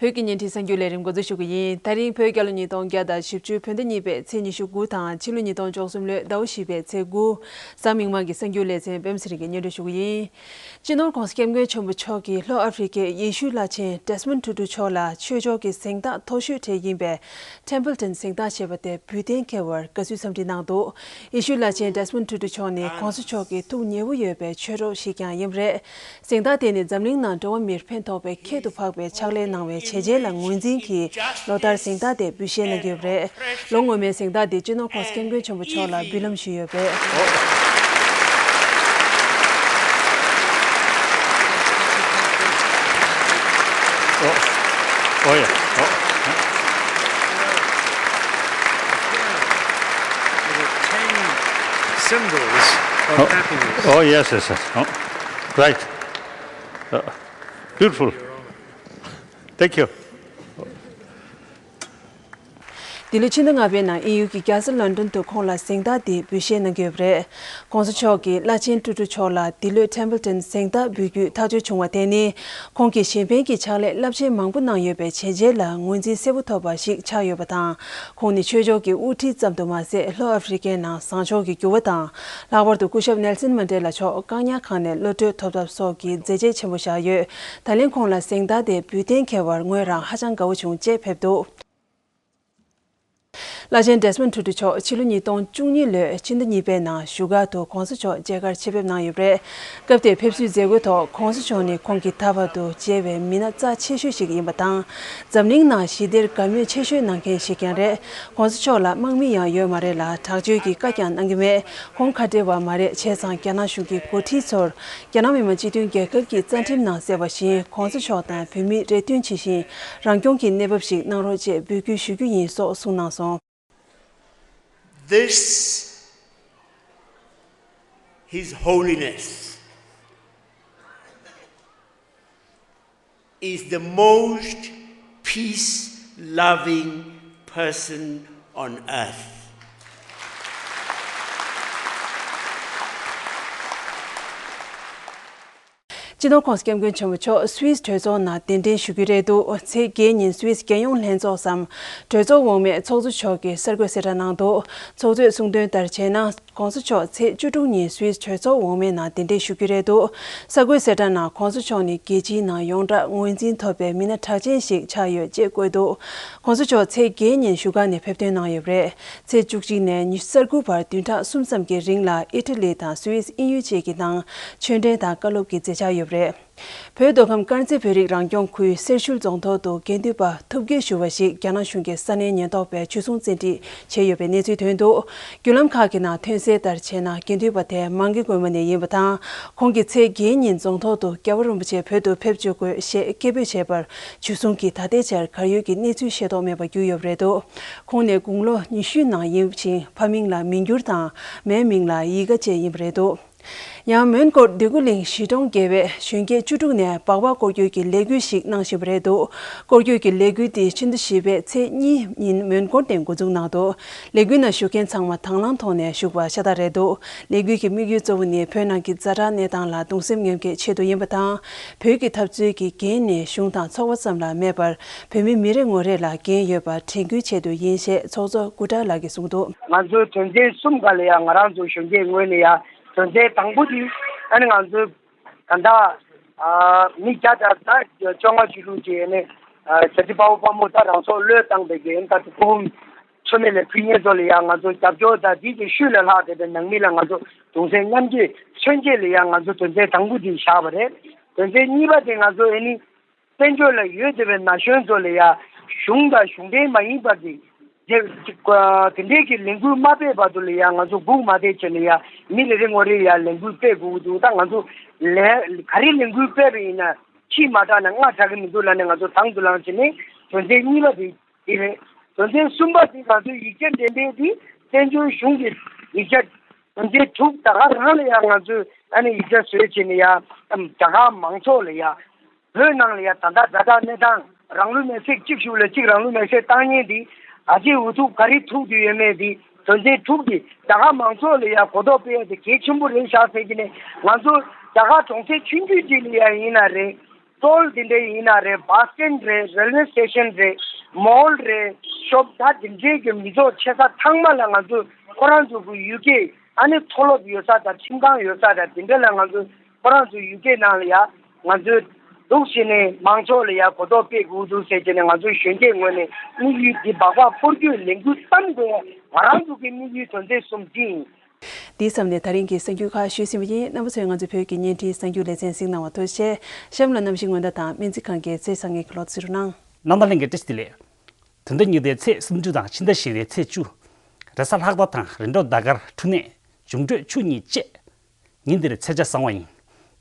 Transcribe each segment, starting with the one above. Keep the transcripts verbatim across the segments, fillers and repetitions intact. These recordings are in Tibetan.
བོད་ཀྱི་བརྙན་འཕྲིན་གསར་འགྱུར་ལས་རིམ་འགོ་འཛུགས་ཞུ་གི་ཡིན། ད་རིང་བོད་རྒྱལ་ལོ་ཉིས་སྟོང་བརྒྱ་དང་བཞི་བཅུ་བོད་ཟླ་གཉིས་པའི་ཚེས་ཉི་ཤུ་དགུ་དང་ཕྱི་ལོ་ཉིས་སྟོང་བཅུ་གསུམ་ལོའི་ཟླ་བ་བཞི་པའི་ཚེས་དགུ། གཟའ་མིག་དམར་གྱི་གསར་འགྱུར་ལེ་ཚན་པད་མ་ཚེ་རིང་གིས་སྙན་སྒྲོན་ཞུ་གི་ཡིན། སྤྱི་ནོར་༸གོང་ས་༸སྐྱབས་མགོན་ཆེན་པོ་མཆོག་གིས་ལྷོ་ཨ་ཧྥེ་རི་ཁའི་ཡེ་ཤུའི་བླ་ཆེན་Desmond Tutu་མཆོག་ལ་ཆོས་ཕྱོགས་ཀྱི་གཟེངས་རྟགས་མཐོ་ཤོས་གྲས་ཡིན་པའི་Templeton་གཟེངས་རྟགས་ཞེས་པ་དེ་འབུལ་གཏན་འཁེལ་བར་དགའ་བསུའི་འཚམས་འདྲི་གནང་འདུག་ཡེ་ཤུའི་བླ་ཆེན་Desmond Tutu་མཆོག་ནི་༸གོང་ས་མཆོག་གི་ཐུགས་ཉེ་བོ་ཡོད་པའི་ཆོས་གྲོགས་ཤིག་ཀྱང་ཡིན་པ་རེད། གཟེངས་རྟགས་དེ་ནི་འཛམ་གླིང་ནང་འགྲོ་བ་མིར་ཕན་ཐོགས་པའི་ཁྱད་དུ་འཕགས་པའི་ཕྱག་ལས་གནང་བའི་བྱས་རྗེས་ལ་ངོས་འཛིན་གྱིས་ལོ་ལྟར་གཟེངས་རྟགས་དེ་འབུལ་བཞེས་གནང་གི་ཡོད་པ་རེད། ལོ་སྔོན་མའི་གཟེངས་རྟགས་དེ་སྤྱི་ནོར་༸གོང་ས་༸སྐྱབས་མགོན་ཆེན་པོ་མཆོག་ལ་འབུལ་ལམ་ཞུས་ཡོད་པ་རེད། Oh, oh yeah. Oh. There were ten symbols of Oh. happiness. Oh, yes, yes, yes. Oh. Right. Uh, beautiful. Thank you. འདི་ལོའི་ཕྱི་ཟླ་ལྔ་པའི་ནང་ཨིན་ཡུལ་གྱི་རྒྱལ་ས་ལོན་ཌོན་དུ་ཁོང་ལ་གཟེངས་རྟགས་འདི་འབུལ་བཞེས་གནང་གི་ཡོད་པ་རེད། ༸གོང་ས་མཆོག་གིས་བླ་ཆེན་ཀྲུ་ཀྲུ་མཆོག་ལ་འདི་ལོའི་Templeton་གཟེངས་རྟགས་འབུལ་རྒྱུའི་ཐག་གཅོད་བྱུང་བ་དེ་ནི། ཁོང་གིས་གཞན་ཕན་གྱི་ཕྱག་ལས་རླབས་ཆེན་མང་པོ་གནང་ཡོད་པའི་བྱས་རྗེས་ལ་ངོས་འཛིན་གསལ་པོ་ཐོབ་པ་ཞིག་ཆགས་ཡོད་པ་དང་། ཁོང་ནི་ཆོས་ཕྱོགས་ཀྱི་དབུ་ཁྲིད་ཙམ་དུ་མ་ཟད། ལྷོ་ཨ་ཧྥེ་རི་ཁའི་ནང་བཟང་ཕྱོགས་ཀྱི་འགྱུར་བ་དང་། ལྷག་པར་དུ་སྐུ་ཞབས་ནེལ་སན་མན་ཌེ་ལ་མཆོག་བཀག་ཉར་ཁང་ནས་གློད་གྲོལ་ཐོབ་ཐབས་སོགས་ཀྱི་མཛད་རྗེས་ཆེན་པོ་བཞག་ཡོད། ད་ལན་ཁོང་ལ་གཟེངས་རྟགས་དེ་འབུལ་གཏན་འཁེལ་བར་ངོས་རང་ཧ་ཅང་དགའ་བོ་བྱུང་ཅེས་ཕེབས་འདུག་བླ་ཆེན་Desmond Tutu་མཆོག་ཕྱི་ལོ་ཉིས་སྟོང་བཅུ་གཉིས་ལོའི་ཕྱི་ཟླ་གཉིས་པའི་ནང་བཞུགས་སྒར་དུ་༸གོང་ས་མཆོག་མཇལ་ཁར་ཆེད་ཕེབས་གནང་ཡོད་པ་རེད། སྐབས་དེར་ཕེབས་བསུའི་མཛད་སྒོའི་ཐོག་༸གོང་ས་མཆོག་ནི་ཁོང་གིས་ད་བར་དུ་མཇལ་བའི་མི་སྣ་རྩ་ཆེ་ཤོས་ཤིག་ཡིན་པ་དང་། འཛམ་གླིང་ནང་ཞི་བདེར་དགའ་མོས་ཆེ་ཤོས་གནང་མཁན་ཞིག་ཀྱང་རེད། ༸གོང་ས་མཆོག་ལ་དམག་མི་ཡང་ཡོད་མ་རེད་ལ། དྲག་སྤྱོད་ཀྱི་བཀའ་ཀྱང་གནང་གི་མེད། ཁོང་ཁ་བྲལ་བ་མ་རེད། བྱས་ཙང་རྒྱ་ནག་གཞུང་གི་འགོ་ཁྲིད་ཚོར་རྒྱ་ནག་མི་དམངས་སྤྱི་མཐུན་རྒྱལ་ཁབ་ཀྱི་རྩ་ཁྲིམས་ནང་གསལ་བ་བཞིན་༸གོང་ས་མཆོག་དང་བོད་མིའི་རེ་འདུན་ཇི་བཞིན་རང་སྐྱོང་གི་གནས་བབ་ཞིག་གནང་རོགས་ཅེས་འབོད་སྐུལ་ཞུ་རྒྱུ་ཡིན་སོགས་གསུངས་གནང་སོང་། This, His Holiness, is the most peace loving person on earth. སྤྱི་ནོར་༸གོང་ས་༸སྐྱབས་མགོན་ཆེན་པོ་མཆོག་སུད་སི་གྲོས་ཚོགས་ནང་གདན་འདྲེན་ཞུ་རྒྱུ་རེད་འདུག་ཚེས་བརྒྱད་ཉིན་སུད་སི་རྒྱལ་ཡོངས་ལྷན་ཚོགས་སམ་གྲོས་ཚོགས་འོག་མས་ཚོགས་གཙོ་མཆོག་གིས་གསར་འགོད་གསལ་བསྒྲགས་གནང་འདུག་ཚོགས་གཙོས་གསུངས་དོན་ལྟར་བྱས་ན། ༸གོང་ས་མཆོག་ཚེས་བཅུ་དྲུག་ཉིན་སུད་སི་གྲོས་ཚོགས་འོག་མའི་ནང་གདན་འདྲེན་ཞུ་རྒྱུ་རེད་འདུག་གསར་འགོད་གསལ་བསྒྲགས་ནང་༸གོང་ས་མཆོག་ནི་རྒྱལ་སྤྱིའི་ནང་ཡོངས་གྲགས་ངོས་འཛིན་ཐོབ་པའི་མི་སྣ་གྲགས་ཅན་ཞིག་ཆགས་ཡོད་ཅེས་བཀོད་འདུག ༸གོང་ས་མཆོག་ཚེས་བརྒྱད་ཉིན་བཞུགས་སྒར་ནས་ཕེབས་ཐོན་གནང་ཡོད་པ་རེད། ཚེས་བཅུ་གཅིག་ནས་ཉི་ཤུ་རྩ་དགུ་བར་བདུན་ཕྲག་གསུམ་ཙམ་གྱི་རིང་ལ་ཨི་ཊ་ལི་དང་སུད་སི། དབྱིན་ཡུལ་བཅས་ཀྱི་ནང་ཆོས་འབྲེལ་དང་བཀའ་སློབ་ཀྱི་མཛད་འཆར་ཡོད་པ་རེད། བོད་མདོ་ཁམས་དཀར་མཛེས་བོད་རིགས་རང་སྐྱོང་ཁུལ་སེར་ཤུལ་རྫོང་ཐོག་ཏུ་དགེ་འདུན་པ་ཐུགས་དགྱེས་ཞུ་བ་ཞིག་རྒྱ་ནག་གཞུང་གི་ས་གནས་ཉེན་རྟོག་པས་འཇུ་བཟུང་བཙན་ཁྲིད་བྱས་ཡོད་པའི་གནས་ཚུལ་ཐོན་འདུག་བརྒྱུད་ལམ་ཁག་གི་ནང་ཐོན་གསལ་ལྟར་བྱས་ན། དགེ་འདུན་པ་དེ་མང་གི་དགོན་པ་ནས་ཡིན་པ་དང་། ཁོང་གིས་ཚེས་བརྒྱད་ཉིན་རྫོང་ཐོག་ཏུ་རྒྱལ་བ་རིན་པོ་ཆེ་བོད་དུ་ཕེབས་བཅུག་དགོས་ཞེས་སྐད་འབོད་བྱས་པར་འཇུ་བཟུང་གིས་ད་ལྟའི་ཆར་གར་ཡོད་ཀྱི་གནས་ཚུལ་ཤེས་རྟོགས་མེད་པར་གྱུར་ཡོད་པ་རེད་འདུག་ཁོང་ནི་དགུང་ལོ་ཉི་ཤུའི་ནང་ཡིན་ཞིང་། ཕ་མིང་ལ་མི་འགྱུར་དང་། མའི་མིང་ལ་ཡི་ག་བཅས་ཡིན་པ་རེད་འདུག་ཡང་མོན་གྷོར་འདོད་རྒུ་གླིང་གཞིས་གྲོང་བརྒལ་བའི་གཞོན་སྐྱེས་བཅུ་དྲུག་ནས་སྦག་སྦག་སྐོར་སྐྱོད་ཀྱི་ལས་འགུལ་ཞིག་གནང་བཞིན་པ་རེད་འདུག་སྐོར་སྐྱོད་ཀྱི་ལས་འགུལ་འདི་ཕྱི་ཟླ་བཞི་པའི་ཚེས་གཉིས་ཉིན་མོན་གྷོར་ནས་འགོ་འཛུགས་གནང་འདུག་ལས་འགུལ་ནང་ཞུགས་མཁན་ཚང་མ་དང་བླངས་ཐོག་ནས་ཞུགས་པ་ཤ་སྟག་རེད་འདུག་ལས་འགུལ་གྱི་དམིགས་ཡུལ་གཙོ་བོ་ནི་བོད་ནང་གི་ཛ་དྲག་གནས་སྟངས་ལ་གདུང་སེམས་མཉམ་སྐྱེད་ཆེད་དུ་ཡིན་པ་དང་། བོད་ཀྱི་འཐབ་རྩོད་ཀྱི་འགན་ནི་གཞུང་དང་ཚོགས་པ་ཙམ་ལ་མེད་པར། བོད་མི་མི་རེ་ངོ་རེ་ལ་འགན་ཡོད་པ་དྲན་སྐུལ་ཆེད་དུ་ཡིན་ཞེས་ཚོགས་གཙོ་སྐུ་དྲག་ལགས་ཀྱིས་གསུངས་འདུག་ང་ཚོའི་དོན་ཚན་གསུམ་ག་ལ་ཡང་ང་རང་ཚོ་གཞོན་སྐྱེས་ངོས་ནས་ཡང་དོན་ཚན་དང་པོ་དེ་ཨ་ནི་ང་ཚོའི་ད་ལྟ་ཨ་མི་བརྒྱ་དང་ད་བཅོ་ལྔ་ཅིག་ལུགས་ཀྱི་ཨ་ནི་ཨ་བྱ་བྱེད་དཔའ་བོ་དཔའ་མོ་ད་རང་སྲོག་བློས་བཏང་བའི་གི་ཨ་ནི་ད་ལྟ་སྐུ་ཕུང་མཆོད་མེ་ལ་ཕུལ་མཁན་ཚོ་ལ་ཡང་ང་ཚོ་རྒྱབ་སྐྱོར་དང་དེའི་གི་ཤུལ་ལ་ལྷག་བསྡད་པའི་ནང་མི་ལ་ང་ཚོ་གདུང་སེམས་མཉམ་སྐྱེད་མཚོན་བྱེད་ལ་ཡང་ང་ཚོ་དོན་ཚན་དང་པོ་དེ་བཞག་པ་རེད། དོན་ཚན་གཉིས་པ་དེ་ང་ཚོ་ཨ་ནི། བཙན་བྱོལ་ལ་ཡོད་བསྡད་པའི་ན་གཞོན་ཚོ་ལ་ཡང་གཞུང་དང་གཞུང་འབྲེལ་མ་ཡིན་པ་དེ་དེ་དེ་འདྲའི་གི་ལས་འགུལ་མ་སྤེལ་བར་དུ་ལ་ཡང་ང་ཚོ་སྒུག་མ་བསྡད་བྱས་ནས་ཡང་མི་རེ་རེ་ངོ་རེ་ཡང་ལས་འགུལ་སྤེལ་དགོས་ཀྱི་འདུག་ད་ང་ཚོ་ལས་ག་རེ་ལས་འགུལ་སྤེལ་བ་ཡིན་ན་ཕྱིས་མ་དྲགས་ན་སྔ་དྲག་གི་མི་འདུག་ལབ་ནས་ང་ཚོ་དང་དུ་བླངས་བྱས་ནས་དོན་ཚན་གཉིས་པ་དེ་དེ་རེད། དོན་ཚན་གསུམ་པ་དེ་ང་ཚོའི་ཡིག་ཆ་འགྲེམས་སྤེལ་དེ་བཙན་བྱོལ་གཞུང་གི་ཡིག་ཆ་དོན་ཚན་དྲུག་ད་ག་རང་ལ་ཡང་ང་ཚོས་ཨ་ནི་ཡིག་ཆ་བཟོས་བྱས་ནས་ཡང་རྒྱ་གར་མང་ཚོགས་ལ་ཡང་། བོད་ནང་ལ་ཡང་ད་ལྟ་ཛ་དྲག་གནས་སྟངས་རང་ལུས་མེར་སྲེག་གཅིག་གཞུག་ལ་གཅིག་རང་ལུས་མེར་སྲེག་བཏང་མཁན་འདི་ཨ་ཅེ་འུ་ཐུག་ག་རེ་ཐུག་བསྡད་ཡོད་མེད་འདི་དོན་ཚན་དྲུག་འདི་རྒྱ་གར་མང་ཚོགས་ལ་ཡང་གོ་རྟོགས་སྤེལ་ཡ་དེ་གལ་ཆེན་པོ་རེད་ཤག་ཟེར་གྱི་ནས་ང་ཚོ་རྒྱ་གར་གྲོང་གསེབ་ཆུང་ཆུང་ཅིག་ལ་ཡང་ཡིན་ན་རེད། སྟོལ་འདི་འདྲ་ཡིན་ན་རེད། བྷ་སི་ཊན་རེད། རེལ་ཝེ་སི་ཊེ་ཤན་རེད། མོལ་རེད། ཤོབ་ད་འདི་འདྲའི་གི་མི་ཚོགས་ཆེ་ས་ཚང་མ་ལ་ང་ཚོས་ཁོ་རང་ཚོ་གི་ཡུལ་སྐད། ཨ་ནི་མཐོ་སློབ་ཡོད་ས་དང་ཁྲིམས་ཁང་ཡོད་ས་དང་འདི་འདྲ་ལ་ང་ཚོས་ཁོ་རང་ཚོའི་ཡུལ་སྐད་ནང་ལ་ཡ་ང་ཚོས་འདུག་བྱས་ནས་མང་ཚོགས་ལ་ཡ་གོ་རྟོགས་སྤེལ་དགོས་འདུག་ཟེར་བྱས་ནས། ང་ཚོའི་གཞོན་སྐྱེས་ངོས་ནས་དམིགས་ཡུལ་འདི་སྦག་སྦག་སྤོར་རྒྱུའི་ལས་འགུལ་བརྩམས་དགོས། ང་རང་ཚོ་གི་དམིགས་ཡུལ་དོན་ཚན་གསུམ་འདི་ཡིན། འདིའི་མཚམས་ནས་ད་རིང་གི་གསར་འགྱུར་ཁག་ཞུས་ཟིན་པ་ཡིན། རྣམ་པ་ཚོས་ང་ཚོའི་བོད་ཀྱི་བརྙན་འཕྲིན་གསར་འགྱུར་ལེ་ཚན་གཟིགས་གནང་བར་ཐུགས་རྗེ་ཆེ། གཤམ་ལ་གནམ་གཤིས་སྔོན་བརྡ་དང་སྨན་རྩིས་ཁང་གི་ཚེས་གསར་བརྙན་གྱི་ལོ་ཚིགས་རུ་གནང་། རྣམ་པ་ལྷན་རྒྱས་བཀྲ་ཤིས་བདེ་ལེགས། དོན་ཟླ་ཉི་ཟླའི་ཚེས་སུམ་ཅུ་དང་ཕྱི་ཟླ་བཞི་པའི་ཚེས་བཅུ། རེས་གཟའ་ལྷག་པ་དང་རེས་འགྲོགས་ཟླ་སྐར་འཁྲུལ་གནས་འབྱུང་འཕྲོད་ཆུ་གཉིས་བཅས། ཉིན་འདིར་ཚེས་ཆ་བཟང་བ་ཡིན།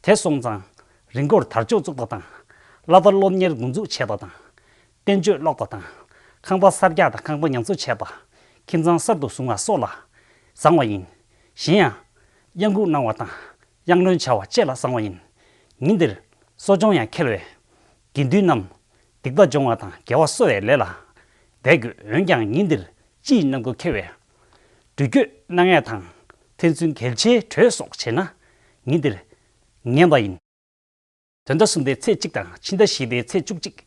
དེ་སོང་ཙང་རི་མགོར་དར་ལྕོག་བཙུགས་པ་དང་། གླ་དར་སློབ་གཉེར་འགོ་འཛུགས་བྱས་པ་དང་། བསྟན་བཅོས་ཀློག་པ་དང་། ཁང་པ་གསར་རྒྱག་དང་ཁང་པ་ཉམས་གསོ་བྱས་པ། ཁྱིམ་ཚང་གསར་དུ་བཟུང་བ་སོགས་ལ་བཟང་བ་ཡིན། གཞན་ཡང་། གཡང་འགུགས་གནང་བ་དང་གཡང་ལོན་བྱ་བ་བཅས་ལ་བཟང་བ་ཡིན། ཉིན་འདིར་གསོ་སྦྱོང་ཡང་འཁེལ་བས། དགེ་འདུན་རྣམས་སྡིག་པ་སྦྱོང་བ་དང་དགེ་བ་གསོ་བའི་ལས་ལ་འབད་དགོས། འོན་ཀྱང་ཉིན་འདིར་སྤྱིའི་གནམ་སྒོ་འཁེལ་བས། འགྲུལ་སྐྱོད་གནང་ཡས་དང་ཕན་ཚུན་གལ་ཆེའི་གྲོས་སོགས་བྱས་ན་ཉིན་འདིར་ངན་པ་ཡིན། དོན་ཟླ་གསུམ་པའི་ཚེས་གཅིག་དང་ཕྱི་ཟླ་བཞི་པའི་ཚེས་བཅུ་གཅིག།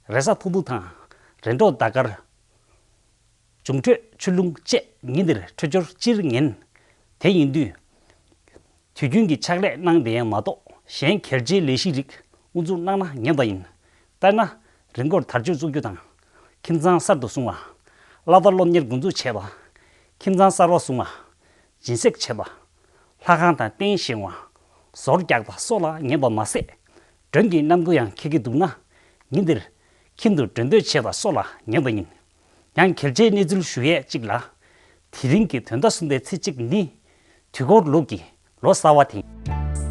རེས་གཟའ་ཕུར་བུ་དང་རེས་འགྲོགས་ཟླ་སྐར་འབྱུང་འཕྲོད་ཆུ་རླུང་བཅས་ཉིན་འདིར་འཕྲོད་སྦྱོར་སྤྱིར་ངན། དེ་ཡིན་དུས། དུས་རྒྱུན་གྱི་ཕྱག་ལས་གནང་བདེ་ཡང་མ་གཏོགས་གཞན་གལ་ཆེའི་ལས་གཞི་རིགས་དབུ་འཛུགས་གནང་ན་ངན་པ་ཡིན། དཔེར་ན། རི་མགོར་དར་ལྕོག་བཙུགས་རྒྱུ་དང་། ཁྱིམ་ཚང་གསར་དུ་བཟུང་བ། གླ་དར་སློབ་གཉེར་འགོ་འཛུགས་བྱས་པ། ཁྱིམ་ཚང་གསར་པ་བཟུང་བ། སྦྱིན་སྲེག་བྱས་པ། ལྷ་ཁང་དང་རྟེན་བཞེངས་བ། ཟོར་རྒྱག་པ་སོགས་ལ་ངན་པ་མ་ཟད། མགྲོན་གྱི་གནམ་སྒོ་ཡང་འཁེལ་གྱི་འདུག་ན། ཉིན་འདིར་ཁྱིམ་དུ་མགྲོན་སྟོན་བྱེད་པ་སོགས་ལ་ངན་པ་ཡིན། ཡང་གལ་ཆེའི་གནས་ཚུལ་ཞུ་ཡས་གཅིག་ལ། དེ་རིང་གི་དོན་ཟླ་གསུམ་པའི་ཚེས་གཅིག་ནི། དུས་འཁོར་ལུགས་ཀྱི་ལོ་གསར་བ་དེ་ཡིན།